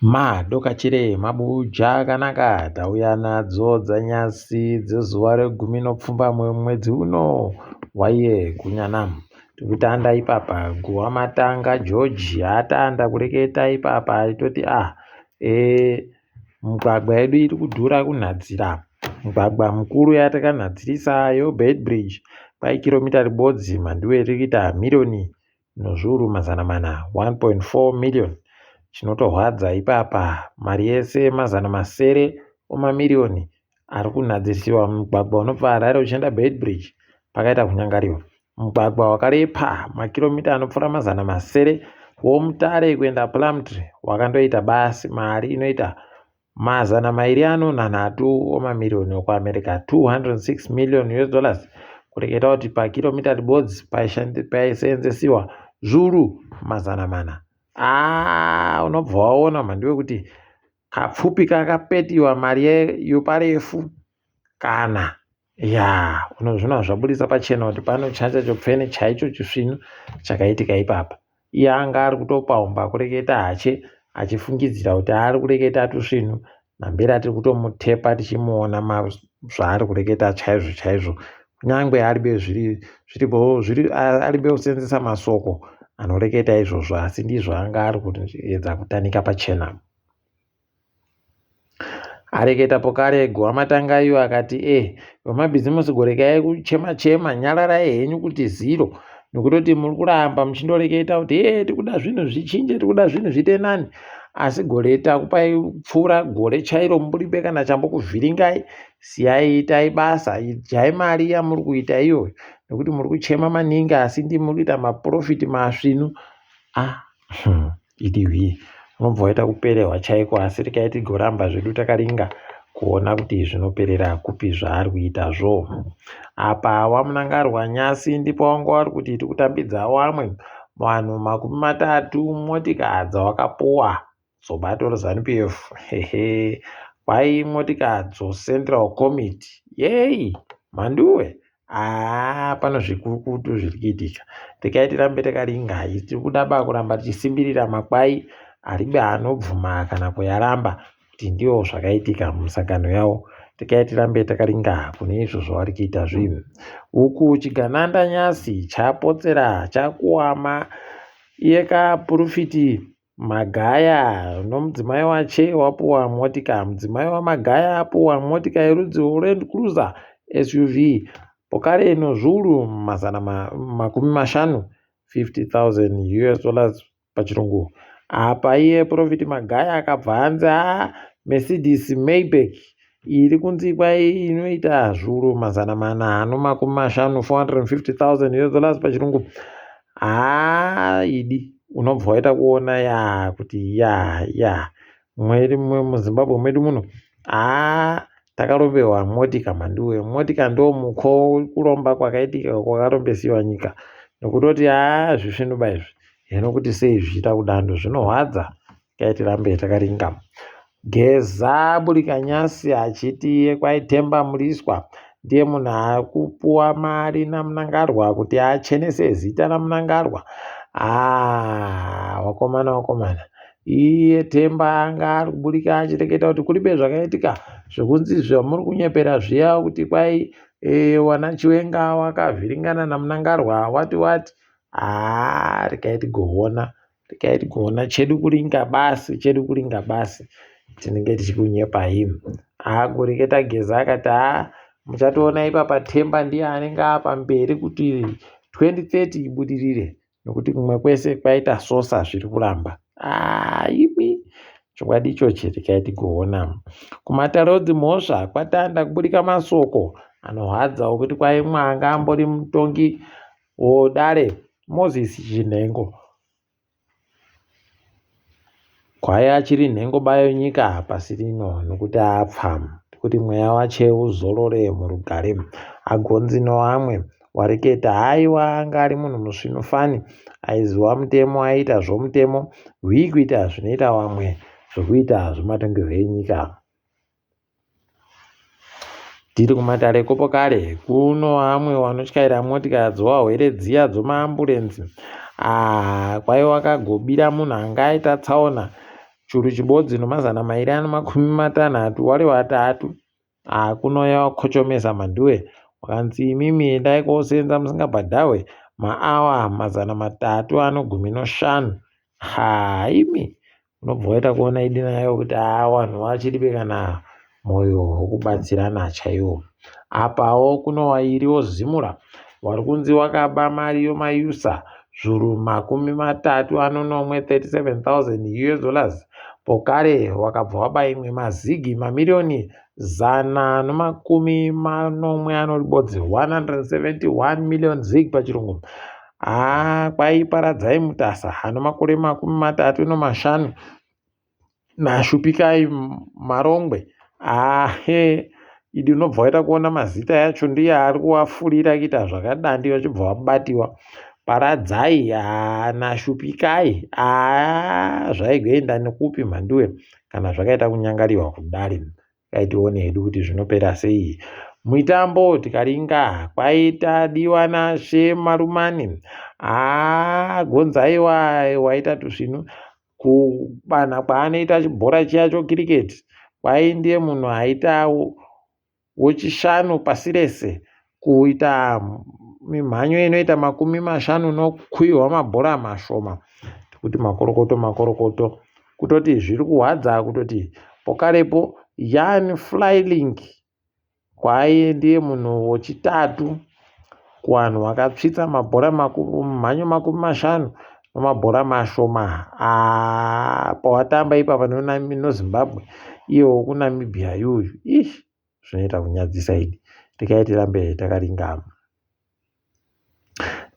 Madokachire mabuja akanaka tauya nadzo dzanyasi dzezuva regumi nopfumbamwe mwedzi uno waiye gunyana. Tikutanda ipapa guwa matanga George atanda kureketa ipapa achitoti ah e, mugwagwa yedu iri kudhura kunhadzira. Mugwagwa mukuru yatakanhadzirisa yoBeitbridge paikiromita ribodzi mhanduwe iri kuita miriyoni nozviuru 400, 1.4 million. Chinotorwadza ipapa mari yese 600 omamiriyoni ari kunhadzirisiwa mugwagwa unobva Harare uchienda Beitbridge pakaita kunyangariwa. Mugwagwa wakarepa makiromita anopfuura 600 woMutare kuenda Plumtree wakandoita basi mari inoita 203 omamiriyoni okuAmerica, 206 million US dollars, kureketa kuti pakiromita ribodzi paiseenzesiwa zviuru 400. Aa unobva waona mhanduwe kuti kapfupi kakapetiwa mari yoparefu kana ya unozvina zvabudisa pachena kuti pano chacha chopfene chaicho chisvinu chakaitika ipapa. Iye anga ari kutopaumba kureketa hache achifungidzira kuti ari kureketa tusvinu nambera tiri kutomutepa tichimuona zvaari kureketa chaizvo chaizvo kunyangwe aribe zviripo zviri aribe kusenzesa masoko anoreketa izvozvo asi ndizvo anga ari kuedza kutanika pachena. Areketa pokare Guvamatanga iyo akati e eh, vemabhizimusi gorekai kuchema chema nyararai henyu kuti zero nokutoti muri kuramba muchindoreketa kuti e eh, tikuda zvinhu zvichinje tikuda zvinhu zviite nani asi gore takupai kupfuura gore chairo muribe kana chambokuvhiringai siyai itai basa idyai mari yamuri kuita iyoyo nekuti muri kuchema maningi asi ndimi muri kuita maprofiti masvinu ah hmm. Idihwi unobva waita kuperehwa chaiko asi regai tigoramba zvedu takaringa kuona kuti zvinoperera kupi zvaari kuitazvo. Apa waMunangarwa nyasi ndipo wanga wari kuti tikutambidza wamwe vanhu 30 motika dzawakapuwa dzobato reZanu PF. Hehe kwai motika dzoCentral Committee. Yei mhanduwe Haa pano zvikukutu zviri kuitika. Regai tirambe takaringa. Tiri kuda ba kuramba tichisimbirira makwai aribe anobvuma kana kuyaramba kuti ndiwo zvakaitika mumisangano yawo. Regai tirambe takaringa kune izvo zvavari kuita zvinhu. Uku chigananda nyasi chapotsera chakuwama iye kapurufiti Magaya nomudzimai wache wapuwa motika. Mudzimai waMagaya apuwa motika yerudzi rweLand Cruiser SUV pokare nozviuru 500, 50,000 US dollars pachirungu. Apa iye Prophet Magaya akabva anzi haa Mercedes Maybach iri kunzi kwai inoita zviuru 450, 450,000 US dollars pachirungu. Haa idi unobva waita kuona ya kuti ya ya mweri muZimbabwe medu muno haa takarombewa motika mhanduwe motika ndomuko kuromba kwakaitika kwakarombesiwa nyika nokutoti haa zvisvinuba izvi hino kuti sei zvichiita kudando zvinohwadza Regai tirambe takaringa. Geza Burikanyasi achiti iye kwaiThemba Mliswa ndiye munhu akupuwa mari naMnangarwa kuti achenese zita raMnangarwa. Ah, wakomana wakomana. Iye Themba anga ari kuburika achireketa kuti kuribe zvakaitika zvekunzi zvamuri kunyepera zviya kuti kwai e, wana Chiwenga wakavhiringana naMnangarwa wati wati. Ah, regai tigoona Regai tigoona chedu kuringa basi, chedu kuringa basi. Tinenge tichikunyepai. Aakureketa Geza akati haa muchatoona ipapa Themba ndiye anenge apamberi kuti 2030 ibudirire nokuti kumwe kwese kwaita sosa zviri kuramba. Haa imi chokwadi ichochi regai tigoona. Kumatare edzimhosva kwatanda kubudika masoko anohwadza okuti kwaimwa anga ambori mutongi wodare Moses Chinhengo Kwai achiri nhengo bayo nyika pasi rino nokuti apfa kuti mweya wache uzorore murugare. Agonzi noamwe wareketa haiwa anga ari munhu musvinu fani aiziwa mutemo aiita zvomutemo hwii kuita zvinoita wamwe zvokuita zvomatongerwe enyika. Tiri kumatare kopokare kuno vamwe vanotyaira motikari dzovahwere dziya dzomaamburenzi ah, kwai wakagobira munhu anga aita tsaona Churu chibodzi nomazana mairi ano makumi matanhatu wari watatu. Kunouya wakochomesa mhanduwe wakanzi imimi endai kosenza musingabhadhahwe maawa 350. Haa imi unobva waita kuona idi nayo kuti haa vanhu vachiribe kana moyo wokubatsirana chaiwo. Apawo kunowairiwo Zimura wari kunzi wakaba mari yomayusa zvuru 37 37,000 US dollars. Pokare wakabva waba imwe mazigi mamiriyoni 171 171 million zig pachirungu. Haa kwaiparadzai Mutasa ano makore 35 naShupikai Marongwe. Ahe idi unobva waita kuona mazita yacho ndiye ari kuwafurira kuita zvakadandi vachibva vabatiwa. Paradzai haa naShupikai haa zvaigoenda nekupi mhanduwe kana zvakaita kunyangariwa kudari. Dai tione hedu kuti zvinopera sei. Mitambo tikaringa kwaita Diwanashe Marumani. Haa Gonzaiwa waita tusvinu kubanha kwaanoita chibhora chiya chokiriketi. Kwai ndiye munhu aita wechishanu pasi rese kuita mimhanyo inoita 50 nokuiwa mabhora mashoma. Tikuti makorokoto makorokoto. Kutoti zviri kuhwadza kutoti pokarepo Jan Flyling kwaye ndiye munhu wechitatu kuvanhu vakatsvitsa mabhora mhanyo 50 nemabhora mashoma pawatamba ipapa noZimbabwe iye wekuNamibia yuyu ish zvinoita kunyadzisa idi regai tirambe takaringana.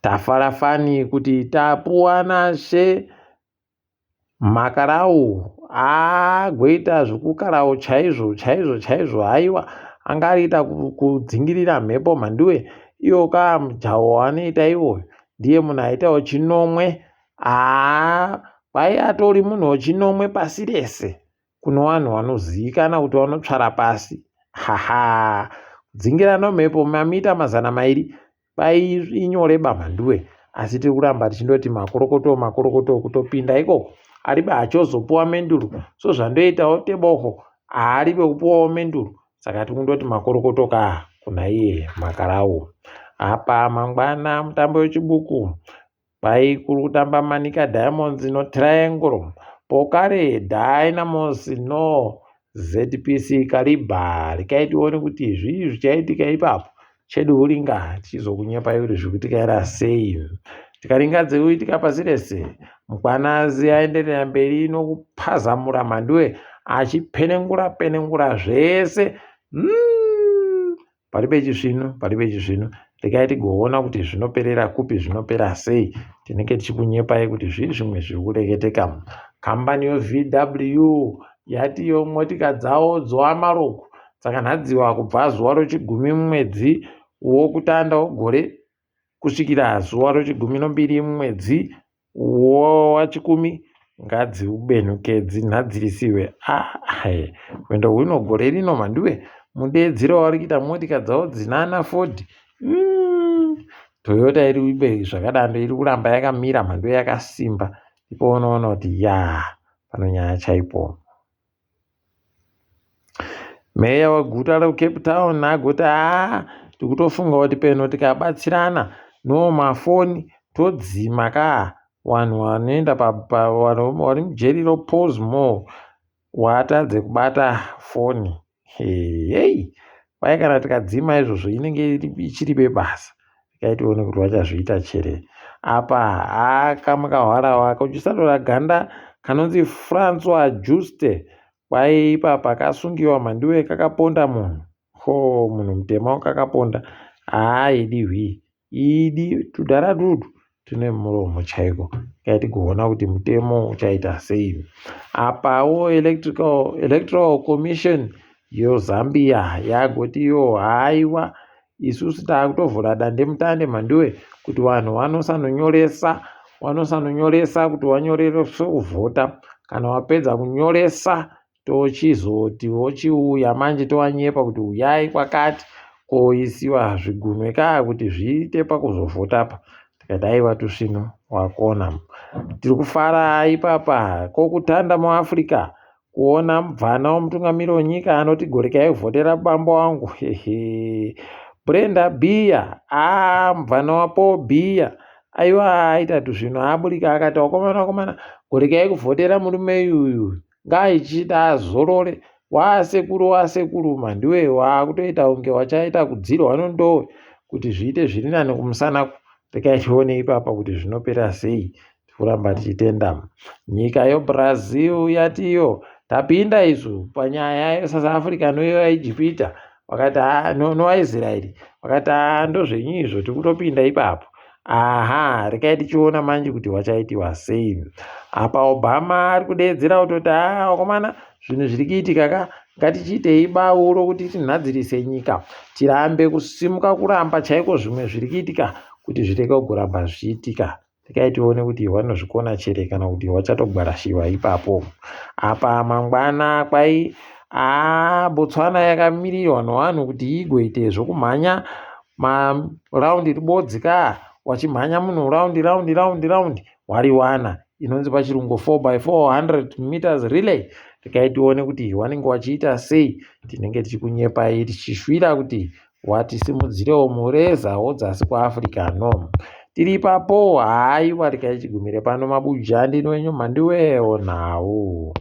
Tafara fani kuti tapuwanashe Makarau agoita zvekukarawo chaizvo chaizvo chaizvo haiwa anga ariita kudzingirira mhepo mhanduwe iwo ka mujaho waanoita iwoyo ndiye munhu aitawo chinomwe haa kwai atori munhu wechinomwe pasi rese Kuno vanhu vanozivikana kuti vanotsvara pasi. Haha. Kudzingira nomhepo mamita 200 kwai inyore ba mhanduwe. Asi tiri kuramba tichindoti makorokoto makorokoto kutopinda ikoko. Aribe achozopuwa menduru. So zvandoitawo Tebogo haaribe kupuwawo menduru. Saka tiri kundoti makorokoto ka kuna iye Makarau. Apa mangwana mutambo wechibuku. Kwai kuri kutamba Manica Diamonds no Triangle pokare Dynamos no ZPC Kariba. Rekai tione kuti zvii zvichaitika ipapo. Chedu huringa tichizokunyepai kuti zviri kutikaira sei. Tikaringa dzekuitika pasi rese, Mkwanazi aenderera mberi nokupazamura mhanduwe achipenengura penengura zvese. Pari pechisvinu, pari pechisvinu. Regai tigoona kuti zvinoperera kupi, zvinopera sei. Tinenge tichikunyepai kuti zvii zvimwe zviri kureketeka. Kambani yeVW yati iyo motika dzawo dzoAmarok dzakanhadziwa kubva zuva rochigumi mumwedzi wokutanda wegore kusvikira zuva rochigumi nombiri mumwedzi wachikumi ngadziubenuke dzinhadzirisiwe ah, kuenda hwino gore rino mhanduwe mudeedzero wavari kuita motika dzavo dzinana Ford Toyota iri ibe zvakadando iri kuramba yakamira mhanduwe yakasimba ipo unoona kuti ya pano nyaya chaipo. Meya weguta reCape Town agoti haa tikutofunga kuti peno tikabatsirana no mafoni todzima ka vanhu vanoenda vari mujeri roPollsmoor watadze kubata foni. Heyy kwai kana tikadzima izvozvo inenge ichiri bebasa. Regai tione kuti vachazviita chere. Apa haa kamukahwara wako uchisatora ganda kanonzi Francois Juste kwai ipapa kasungiwa mhanduwe kakaponda munhu. Hoo munhu mutema kakaponda. Haa idi hwii. Idi tudhara tutu tune muromo chaiko. Regai tigoona kuti mutemo uchaita sei. Apawo electrical, Electoral Commission yoZambia yagoti yo haiwa Isusu takutovhura dandemutande mhanduwe kuti vanhu vanosanonyoresa vanosanonyoresa kuti vanyoreswe kuvhota. Kana wapedza kunyoresa tochizoti vochiuya manje tovanyepa kuti huyai kwakati koisiwa zvigunwe kaa kuti zviite pakuzovhota apa. Tikati aiwa tusvinu wakona. Tiri kufara ipapa ko kutanda muAfrica kuona mubvana wemutungamiri wenyika anoti gorekai kuvhotera bambo wangu. Hehe. Brenda Biya, aa mubvana waPaul Biya aiwa aita tuzvinhu aburika akati wakomana wakomana gorekai kuvhotera murume uyuyu ngaaichida azorore waasekuru waasekuru mandiwe waakutoita kunge wachaita kudzirwa nondowe kuti zviite zviri nani kumusana rekai tione ipapa kuti zvinopera sei tikuramba tichitenda nyika yobrazil yatiyo tapinda isu panyaya yesouth africa noyeijipita vakati novaisraeri vakati haa ndozvenyu izvo tikutopinda ipapo aha rekai tichiona manje kuti wachaitiwa sei apa obama ari kudeedzera kutoti haa vakomana zvinhu zviri kuitika ka ngatichiitei bauro kuti tinhadzirise nyika tirambe kusimuka kuramba chaiko zvimwe zviri kuitika kuti zvirege kugoramba zvichiitika rekai tione kuti vanozvikona chere kana kuti vachatogwarashiwa ipapo apa mangwana kwai aa botswana yakamirirwa nevanhu kuti igoite zvokumhanya maraundi ribodzi ka wachimhanya munhu raundi raundi raundi raundi wariwana inonzi pachirungu 4 by 400 meters relay rekai tione kuti vanenge vachiita sei tinenge tichikunyepai tichishwira kuti watisimudzirewo mureza wodzasi kuafrica no tiri ipapo haiwa rekai chigumire pano mabujandi wenyu mhandiwewo nhau.